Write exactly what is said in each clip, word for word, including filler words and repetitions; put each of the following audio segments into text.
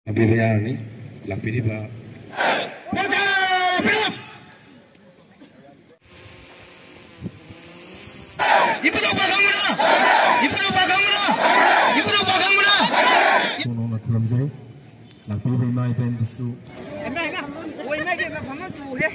ꯂꯥꯛꯄꯤꯕ ꯌꯥꯔꯅꯤ꯫ ꯂꯥꯛꯄꯤꯔꯤꯕ ꯏꯕꯨꯙꯧ ꯄꯥꯈꯪꯕꯅ! ꯏꯕꯨꯙꯧ ꯄꯥꯈꯪꯕꯅ! ꯏꯕꯨꯙꯧ ꯄꯥꯈꯪꯕꯅ! ꯁꯣꯟꯅ ꯈꯨꯔꯨꯝꯖꯔꯤ꯫ ꯂꯥꯛꯄꯤꯔꯤꯕ ꯏꯃꯥ ꯏꯕꯦꯟꯗꯨꯁꯨ꯫ ꯍꯩꯃꯥ, ꯍꯩꯃꯥ! ꯑꯣꯏ ꯃꯥꯒꯤ ꯃꯐꯝ ꯑꯃ ꯇꯨꯍꯦ꯫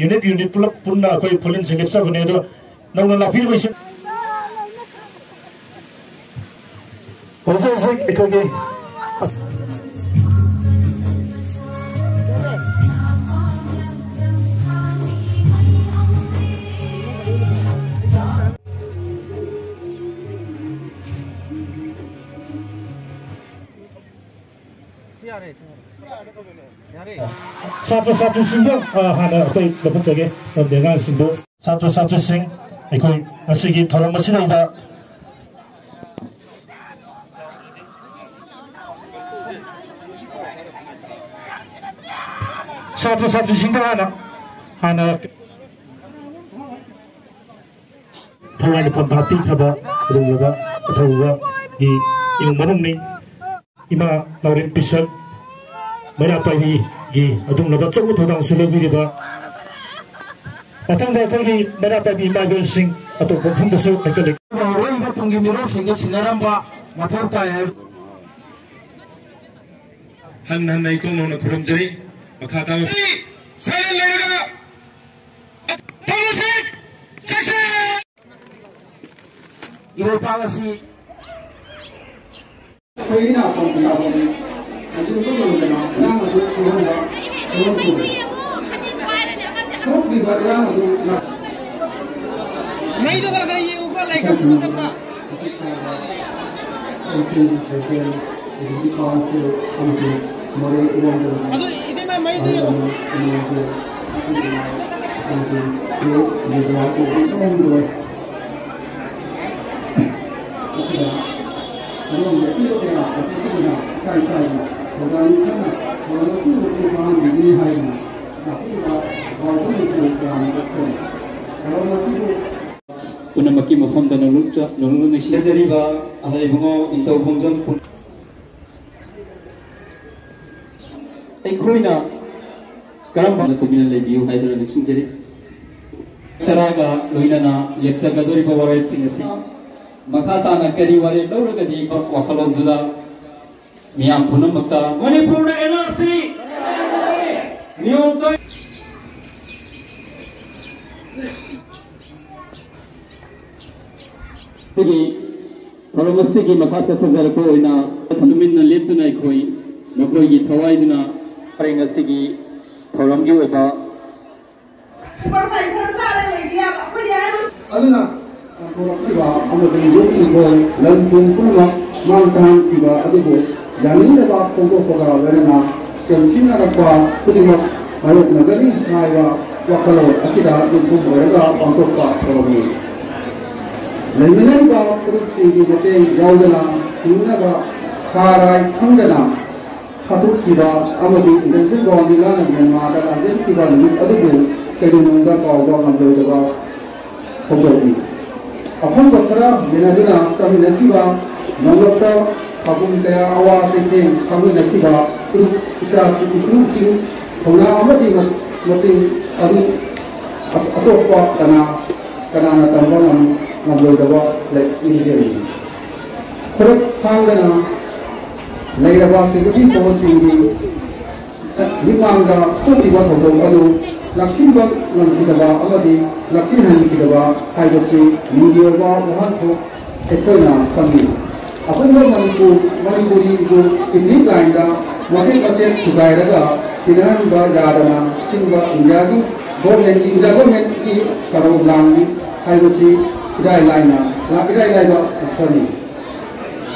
ꯌꯨꯅꯤꯠ, ꯌꯨꯅꯤꯠ ꯄꯨꯂꯞ ꯄꯨꯟꯅ ꯑꯩꯈꯣꯏ ꯐꯨꯂꯤꯟꯁꯦ ꯂꯦꯞꯆꯕꯅꯦ꯫ ꯑꯗꯣ ꯅꯧꯅ ꯂꯥꯛꯄꯤꯔꯤꯕ ꯏꯁꯤꯡ ꯍꯧꯖꯤꯛ ꯍꯧꯖꯤꯛ ꯑꯩꯈꯣꯏꯒꯤ ꯁꯥꯇ꯭ꯔ ꯁꯥꯇ꯭ꯔꯤꯁꯤꯡꯗ, ꯑ, ꯍꯥꯟꯅ ꯑꯩꯈꯣꯏ ꯂꯧꯈꯠꯆꯒꯦ꯫ ꯃꯔꯝꯗꯤ ꯑꯉꯥꯡꯁꯤꯡꯗꯨ, ꯁꯥꯇ꯭ꯔ ꯁꯥꯇ꯭ꯔꯤꯁꯤꯡ, ꯑꯩꯈꯣꯏ ꯉꯁꯤꯒꯤ ꯊꯧꯔꯝ ꯑꯁꯤꯗꯩꯗ ꯁꯥꯇ꯭ꯔ ꯁꯥꯇ꯭ꯔꯤꯁꯤꯡꯗ ꯍꯥꯟꯅ, ꯍꯥꯟꯅ ꯊꯋꯥꯏꯅ ꯄꯣꯟꯊꯥ ꯄꯤꯈ꯭ꯔꯕ ꯑꯗꯨꯒꯨꯝꯂꯕ ꯑꯊꯧꯕꯒꯤ ꯏꯃꯨꯡ ꯃꯅꯨꯡꯅꯤ꯫ ꯏꯃꯥ ꯅꯥꯎꯔꯦꯝ ꯄꯤꯁꯛ ꯃꯩꯔꯥ ꯄꯥꯏꯕꯤꯒꯤ ꯑꯗꯨꯒꯨꯝꯂꯕ ꯑꯆꯧꯕ ꯊꯧꯗꯥꯡꯁꯨ ꯂꯧꯕꯤꯔꯤꯕ ꯃꯊꯪꯗ ꯑꯩꯈꯣꯏꯒꯤ ꯃꯩꯔꯥ ꯄꯥꯏꯕꯤ ꯏꯃꯥ ꯏꯕꯦꯜꯁꯤꯡ ꯑꯇꯣꯞꯄ ꯃꯐꯝꯗꯁꯨ ꯍꯦꯟꯒꯠꯂꯛ ꯍꯧꯔꯛꯏꯕ ꯇꯨꯡꯒꯤ ꯃꯤꯔꯣꯜꯁꯤꯡꯗ ꯁꯤꯟꯅꯔꯝꯕ ꯃꯊꯧ ꯇꯥꯏ ꯍꯥꯏꯕ꯫ ꯍꯟꯅ ꯍꯟꯅ ꯏꯀꯣꯡ ꯅꯧꯅ ꯈꯨꯔꯨꯝꯖꯔꯤ꯫ ꯃꯈꯥ ꯇꯥꯕ ꯁꯥꯏꯂꯦꯟ ꯂꯩꯔꯒ ꯇꯧꯔꯁꯤ꯫ ꯆꯠꯁꯤ꯫ ꯏꯔꯩꯄꯥꯛ ꯑꯁꯤ ꯑꯩꯈꯣꯏꯒꯤ ꯅꯥꯀꯣꯡ ꯌꯥꯎꯕꯅꯤ꯫ ꯑꯗꯨꯒ ꯂꯣꯏꯅꯅ ꯑꯉꯥꯡ ꯑꯗꯨ ꯈꯪꯍꯟꯕ ꯈꯪꯍꯟꯈꯤꯕꯅꯤ꯫ ꯊꯣꯛꯂꯤꯕ ꯏꯔꯥꯡ ꯑꯗꯨ ꯃꯩꯗꯣ ꯈꯔ ꯈꯔ ꯌꯦꯡꯉꯨꯀꯣ, ꯂꯥꯏꯀꯞꯄ ꯃꯇꯝꯗ꯫ ꯑꯗꯣ ꯏꯇꯩꯃ, ꯃꯩꯗꯣ ꯌꯦꯡꯉꯣ꯫ ꯑꯗꯣꯝꯒꯤ ꯑꯄꯤꯕ ꯀꯌꯥ ꯑꯁꯤ ꯄꯤꯗꯨꯅ ꯏꯀꯥꯏ ꯀꯥꯏꯅ ꯊꯧꯗꯥꯡ ꯈꯪꯅ ꯊꯧꯔꯝ ꯑꯁꯤꯕꯨ ꯃꯇꯦꯡ ꯄꯥꯡꯍꯟꯕꯤꯒꯅꯤ ꯍꯥꯏꯗꯨꯅ ꯂꯥꯛꯄꯤꯔꯤꯕ ꯕꯥꯎ ꯊꯣꯡꯕꯁꯤꯡ ꯀꯌꯥꯅ ꯀꯠꯆꯔꯤ꯫ ꯊꯧꯔꯝ ꯑꯁꯤꯕꯨ ꯄꯨꯝꯅꯃꯛꯀꯤ ꯃꯐꯝꯗ ꯅꯣꯡꯂꯨꯛꯆ-, ꯅꯣꯡꯂꯨꯛꯅ ꯅꯤꯡꯁꯤꯡ- ꯆꯠꯆꯔꯤꯕ ꯑꯍꯜ ꯏꯕꯨꯡꯉꯣ ꯅꯤꯡꯊꯧ ꯈꯣꯡꯖꯣꯝ ꯄꯨ-, ꯑꯩꯈꯣꯏꯅ ꯀꯔꯝꯕ ꯇꯨꯃꯤꯟꯅ ꯂꯩꯕꯤꯌꯨ ꯍꯥꯏꯗꯨꯅ ꯅꯤꯡꯁꯤꯡꯖꯔꯤ꯫ ꯇꯔꯥꯒ ꯂꯣꯏꯅꯅ ꯂꯦꯞꯆꯒꯗꯧꯔꯤꯕ ꯋꯥꯔꯣꯏꯁꯤꯡ ꯑꯁꯤ ꯃꯈꯥ ꯇꯥꯅ ꯀꯔꯤ ꯋꯥꯔꯦꯞ ꯂꯧꯔꯒꯗꯤ ꯋꯥꯈꯜꯂꯣꯟꯗꯨꯗ ꯃꯤꯌꯥꯝ ꯄꯨꯝꯅꯃꯛꯇ ꯃꯅꯤꯄꯨꯔꯗ NRC ꯅꯤꯌꯣꯝ ꯀ-, ꯑꯩꯈꯣꯏꯒꯤ ꯊꯧꯔꯝ ꯑꯁꯤꯒꯤ ꯃꯈꯥ ꯆꯠꯊꯖꯔꯛꯄ ꯑꯣꯏꯅ ꯇꯨꯃꯤꯟꯅ ꯂꯦꯞꯇꯨꯅ ꯑꯩꯈꯣꯏ ꯃꯈꯣꯏꯒꯤ ꯊꯋꯥꯏꯗꯨꯅ ꯄꯔꯦꯡ ꯑꯁꯤꯒꯤ ꯊꯧꯔꯝꯒꯤ ꯑꯣꯏꯕ ꯁꯨꯄꯔ ꯐꯥꯏꯟ ꯈꯔ ꯆꯥꯔ ꯂꯩꯕ ꯌꯥꯕ ꯑꯩꯈꯣꯏꯗꯤ ꯍꯥꯏꯔꯣꯏ꯫ ꯑꯗꯨꯅ ꯊꯣꯛꯂꯛꯂꯤꯕ ꯑꯃꯗꯤ ꯌꯨꯝ ꯏꯪꯈꯣꯜ, ꯂꯟ ꯊꯨꯝ ꯄꯨꯝꯅꯃꯛ ꯃꯥꯡ ꯇꯥꯍꯟꯈꯤꯕ ꯑꯗꯨꯕꯨ ꯌꯥꯅꯤꯡꯗꯕ ꯐꯣꯡꯗꯣꯛꯄꯒ ꯂꯣꯏꯅꯅ ꯆꯦꯝꯁꯤꯟꯅꯔꯛꯄ ꯈꯨꯗꯤꯡꯃꯛ ꯃꯥꯌꯣꯛꯅꯒꯅꯤ ꯍꯥꯏꯕ ꯋꯥꯈꯜꯂꯣꯟ ꯑꯁꯤꯗ ꯌꯨꯝꯐꯝ ꯑꯣꯏꯔꯒ ꯄꯥꯡꯊꯣꯛꯄ ꯊꯧꯔꯝꯅꯤ꯫ ꯂꯩꯃꯤꯟꯅꯔꯤꯕ ꯐꯨꯔꯨꯞꯁꯤꯡꯒꯤ ꯃꯇꯦꯡ ꯌꯥꯎꯗꯅ ꯍꯤꯡꯅꯕ ꯈꯥꯔꯥꯏ ꯈꯪꯗꯅ ꯍꯥꯠꯇꯣꯛꯈꯤꯕ ꯑꯃꯗꯤ ꯏꯟꯗꯁꯇ꯭ꯔꯤ ꯕꯣꯝꯅ ꯃ꯭ꯌꯥꯟꯃꯥꯔꯗ ꯂꯥꯟꯖꯦꯟꯈꯤꯕ ꯅꯨꯃꯤꯠ ꯑꯗꯨꯕꯨ ꯀꯩꯗꯧꯅꯨꯡꯗ ꯀꯥꯎꯕ ꯉꯝꯂꯣꯏꯗꯕ ꯊꯧꯗꯣꯛꯅꯤ꯫ ꯑꯐꯪꯕ ꯈꯔ ꯌꯦꯟꯅꯗꯨꯅ ꯆꯥꯃꯤꯟꯅꯈꯤꯕ, ꯅꯣꯡꯂꯛꯇ ꯊꯥꯕꯨꯡ ꯀꯌꯥ ꯑꯋꯥ ꯆꯩꯊꯦꯡ ꯈꯥꯃꯤꯟꯅꯈꯤꯕ ꯐꯨꯔꯨꯞ ꯏꯆꯥꯁꯤꯡ, ꯏꯇꯨꯁꯤꯡ ꯊꯧꯅꯥ ꯑꯃꯗꯤ ꯃ-, ꯃꯇꯦꯡ ꯑꯗꯨ ꯑ-, ꯑꯇꯣꯞꯄ ꯀꯅꯥ, ꯀꯅꯥꯅ ꯇꯝꯕ ꯉꯝ-, ꯉꯝꯂꯣꯏꯗꯕ ꯂꯩ-, ꯂꯤꯡꯖꯦꯜꯅꯤ꯫ ꯈꯨꯔꯨꯞ ꯊꯥꯡꯗꯅ ꯂꯩꯔꯕ ꯁꯦꯀ꯭ꯌꯨꯔꯤꯇꯤ ꯐꯣꯔꯁꯁꯤꯡꯒꯤ ꯃꯤꯠꯃꯥꯡꯗ ꯊꯣꯛꯈꯤꯕ ꯊꯧꯗꯣꯛ ꯑꯗꯨ ꯂꯥꯛꯁꯤꯟꯕ ꯉꯝꯈꯤꯗꯕ ꯑꯃꯗꯤ ꯂꯥꯛꯁꯤꯟꯍꯟꯈꯤꯗꯕ ꯍꯥꯏꯕꯁꯤ ꯃꯤꯒꯤ ꯑꯣꯏꯕ ꯋꯥꯍꯟꯊꯣꯛ ꯑꯩꯈꯣꯏꯅ ꯈꯪꯏ꯫ ꯑꯄꯨꯟꯕ ꯃꯅꯤꯄꯨꯔ, ꯃꯅꯤꯄꯨꯔꯤꯕꯨ ethnic line ꯗ ꯃꯆꯦꯠ ꯃꯆꯦꯠ ꯊꯨꯒꯥꯏꯔꯒ ꯇꯤꯟꯅꯍꯟꯕ ꯌꯥꯗꯅ ꯁꯤꯟꯕ ꯏꯟꯗꯤꯌꯥꯒꯤ ꯒꯣꯔꯃꯦꯟꯒꯤ, ꯏꯟꯗꯤꯌꯥ ꯒꯣꯔꯃꯦꯟꯒꯤ ꯁꯔꯧ ꯂꯥꯡꯂꯤ ꯍꯥꯏꯕꯁꯤ ꯏꯔꯥꯏ ꯂꯥꯏꯅ, ꯏꯔꯥꯏ ꯂꯥꯏꯕ answer ꯅꯤ꯫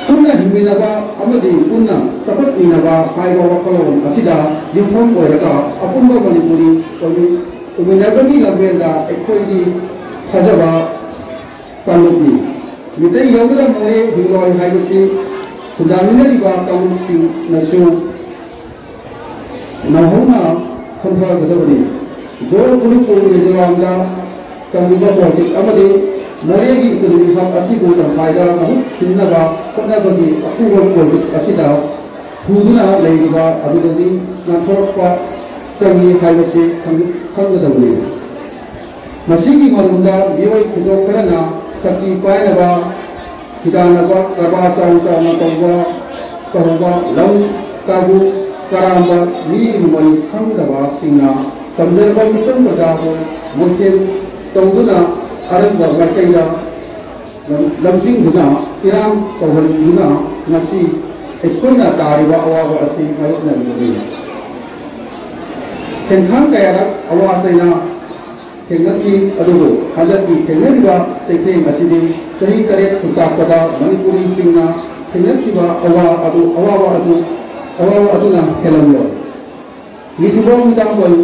ꯄꯨꯟꯅ ꯍꯤꯡꯃꯤꯟꯅꯕ ꯑꯃꯗꯤ ꯄꯨꯟꯅ ꯆꯥꯎꯈꯠꯃꯤꯟꯅꯕ ꯍꯥꯏꯕ ꯋꯥꯈꯜꯂꯣꯟ ꯑꯁꯤꯗ ꯌꯨꯝꯐꯝ ꯑꯣꯏꯔꯒ ꯑꯄꯨꯟꯕ ꯃꯅꯤꯄꯨꯔꯤ ꯑꯣꯏꯃꯤ-, ꯑꯣꯏꯃꯤꯟꯅꯕꯒꯤ ꯂꯝꯕꯦꯜꯗ ꯑꯩꯈꯣꯏꯒꯤ ꯊꯥꯖꯕ ꯀꯥꯡꯂꯨꯞꯅꯤ꯫ ꯃꯤꯇꯩ ꯌꯥꯎꯗꯅ ꯃꯣꯔꯦ ꯍꯤꯡꯂꯣꯏ ꯍꯥꯏꯕꯁꯤ ꯈꯨꯟꯗꯥꯃꯤꯟꯅꯔꯤꯕ ꯀꯥꯡꯂꯨꯞꯁꯤꯡꯅꯁꯨ ꯅꯧꯍꯧꯅ ꯈꯟꯊꯒꯗꯕꯅꯤ꯫ ꯖꯣꯔ ꯃꯅꯤꯄꯨꯔ ꯃꯤꯖꯣꯔꯥꯝꯗ ꯇꯧꯔꯤꯕ ꯄꯣꯂꯤꯇꯤꯛꯁ ꯑꯃꯗꯤ ꯃꯣꯔꯦꯒꯤ ꯏꯀꯣꯅꯣꯃꯤ ꯍꯕ ꯑꯁꯤꯕꯨ ꯆꯝꯐꯥꯏꯗ ꯃꯍꯨꯠ ꯁꯤꯟꯅꯕ ꯍꯣꯠꯅꯕꯒꯤ ꯑꯊꯨꯕ ꯄꯣꯂꯤꯇꯤꯛꯁ ꯑꯁꯤꯗ ꯊꯨꯗꯨꯅ ꯂꯩꯔꯤꯕ ꯑꯗꯨꯗꯒꯤ ꯅꯥꯟꯊꯣꯔꯛꯄ ꯆꯪꯏ ꯍꯥꯏꯕꯁꯤ ꯈꯪ-, ꯈꯪꯒꯗꯕꯅꯤ꯫ ꯃꯁꯤꯒꯤ ꯃꯔꯨꯝꯗ ꯃꯤꯑꯣꯏ ꯈꯨꯗꯣꯞ ꯈꯔꯅ ꯁꯛꯇꯤ ꯄꯥꯏꯅꯕ, ꯍꯤꯗꯥꯟꯅꯕ, ꯀꯔꯕꯥꯔ ꯆꯥꯎ ꯆꯥꯎꯅ ꯇꯧꯕ, ꯇꯧꯕ, ꯂꯝ ꯀꯥꯕꯨ ꯀꯔꯥꯝꯕ ꯃꯤꯒꯤ ꯃꯃꯜ ꯈꯪꯗꯕꯁꯤꯡꯅ ꯇꯝꯖꯔꯕ ꯃꯤꯆꯪ ꯄ꯭ꯔꯖꯥꯕꯨ ꯃꯣꯏꯊꯦꯝ ꯇꯧꯗꯨꯅ ꯑꯔꯝꯕ ꯃꯥꯏꯀꯩꯗ ꯂꯝ-, ꯂꯝꯖꯤꯡꯗꯨꯅ ꯏꯔꯥꯡ ꯇꯧꯍꯟꯗꯨꯅ ꯉꯁꯤ ꯑꯩꯈꯣꯏꯅ ꯇꯥꯔꯤꯕ ꯑꯋꯥꯕ ꯑꯁꯤ ꯃꯥꯌꯣꯛꯅꯔꯤꯕꯅꯤ꯫ ꯈꯦꯟꯊꯥꯡ ꯀꯌꯥꯔꯛ ꯑꯋꯥ ꯆꯩꯅꯥ ꯊꯦꯡꯅꯈꯤ, ꯑꯗꯨꯕꯨ ꯍꯟꯗꯛꯀꯤ ꯊꯦꯡꯅꯔꯤꯕ ꯆꯩꯊꯦꯡ ꯑꯁꯤꯗꯤ ꯆꯍꯤ ꯇꯔꯦꯠ ꯈꯨꯟꯇꯥꯛꯄꯗ ꯃꯅꯤꯄꯨꯔꯤꯁꯤꯡꯅ ꯊꯦꯡꯅꯈꯤꯕ ꯑꯋꯥ ꯑꯗꯨ, ꯑꯋꯥꯕ ꯑꯗꯨ, ꯑꯋꯥꯕ ꯑꯗꯨꯅ ꯍꯦꯜꯂꯝꯂꯣꯏ꯫ ꯃꯤꯊꯤꯕꯣꯡ ꯃꯤꯇꯥꯡꯕꯜ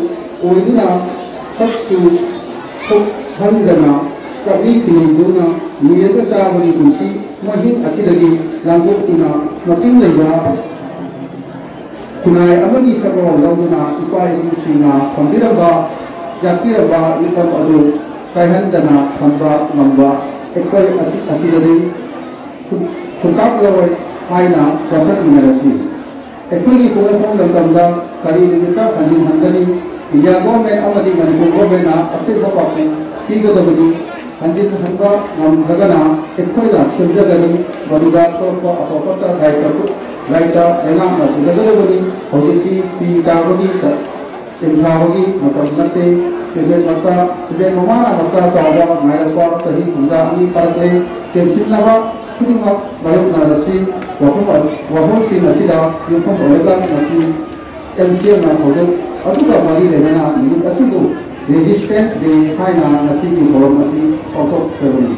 ꯑꯣꯏꯗꯨꯅ ꯁꯛꯁꯨ ꯊꯣꯛꯍꯟꯗꯅ ꯆꯥꯛꯅꯤ ꯐꯤꯅꯤꯗꯨꯅ ꯅꯤꯔꯒ ꯆꯥꯕꯒꯤ ꯄꯨꯟꯁꯤ ꯃꯍꯤꯡ ꯑꯁꯤꯗꯒꯤ ꯂꯥꯟꯊꯣꯛꯇꯨꯅ ꯃꯇꯤꯡ ꯂꯩꯕ ꯈꯨꯟꯅꯥꯏ ꯑꯃꯒꯤ ꯁꯛꯂꯣꯟ ꯂꯧꯗꯨꯅ ꯏꯄꯥ ꯏꯄꯨꯁꯤꯡꯅ ꯊꯝꯕꯤꯔꯝꯕ, ꯌꯥꯠꯄꯤꯔꯝꯕ ꯃꯤꯇꯝ ꯑꯗꯨ ꯀꯥꯏꯍꯟꯗꯅ ꯊꯝꯕ ꯉꯝꯕ ꯑꯩꯈꯣꯏ ꯑꯁꯤ-, ꯑꯁꯤꯗꯗꯤ ꯈꯨ-, ꯈꯨꯟꯇꯥꯛꯂꯔꯣꯏ ꯍꯥꯏꯅ ꯋꯥꯁꯛꯃꯤꯟꯅꯔꯁꯤ꯫ ꯑꯩꯈꯣꯏꯒꯤ ꯄꯣꯛꯅꯐꯝ ꯂꯝꯗꯝꯗ ꯀꯔꯤ ꯅꯨꯃꯤꯠꯇ ꯍꯟꯖꯤꯟ ꯍꯟꯒꯅꯤ? ꯏꯟꯗꯤꯌꯥ ꯒꯣꯔꯃꯦꯟ ꯑꯃꯗꯤ ꯃꯅꯤꯄꯨꯔ ꯒꯣꯔꯃꯦꯟꯅ ꯑꯁꯦꯡꯕ ꯄꯥꯎꯈꯨꯝ ꯄꯤꯒꯗꯕꯅꯤ꯫ ꯍꯟꯖꯤꯟ ꯍꯟꯕ ꯉꯝꯗ꯭ꯔꯒꯅ ꯑꯩꯈꯣꯏꯅ ꯁꯦꯝꯖꯒꯅꯤ꯫ ꯃꯗꯨꯗ ꯊꯣꯛꯂꯛꯄ ꯑꯐ ꯐꯠꯇ ꯗꯥꯏꯇ-, ꯗꯥꯏꯇ ꯂꯩꯉꯥꯛꯅ ꯄꯨꯖꯒꯗꯕꯅꯤ꯫ ꯍꯧꯖꯤꯛꯇꯤ ꯄꯤ ꯇꯥꯕꯒꯤ ꯇ-, ꯇꯦꯟꯊꯥꯕꯒꯤ ꯃꯇꯝ ꯅꯠꯇꯦ꯫ ꯇꯤꯕꯦꯠ ꯃꯆꯥ, ꯇꯤꯕꯦꯠ ꯃꯃꯥꯅ ꯃꯆꯥ ꯆꯥꯎꯕ ꯉꯥꯏꯔꯛꯄ ꯆꯍꯤ ꯍꯨꯝꯐꯨꯇꯔꯥ ꯑꯅꯤ ꯐꯥꯔꯛꯂꯦ꯫ ꯇꯦꯝꯁꯤꯟꯅꯕ ꯈꯨꯗꯤꯡꯃꯛ ꯃꯥꯌꯣꯛꯅꯔꯁꯤ꯫ ꯋꯥꯐꯝ ꯑꯁ-, ꯋꯥꯐꯝꯁꯤꯡ ꯑꯁꯤꯗ ꯌꯨꯝꯐꯝ ꯑꯣꯏꯔꯒ ꯉꯁꯤ ꯑꯦꯝ ꯁꯤ ꯑꯦꯝꯅ ꯊꯧꯗꯣꯛ ꯑꯗꯨꯒ ꯃꯔꯤ ꯂꯩꯅꯅ ꯅꯨꯃꯤꯠ ꯑꯁꯤꯕꯨ Resistance Day ꯍꯥꯏꯅ ꯉꯁꯤꯒꯤ ꯊꯧꯔꯝ ꯑꯁꯤ ꯄꯥꯡꯊꯣꯛꯆꯕꯅꯤ꯫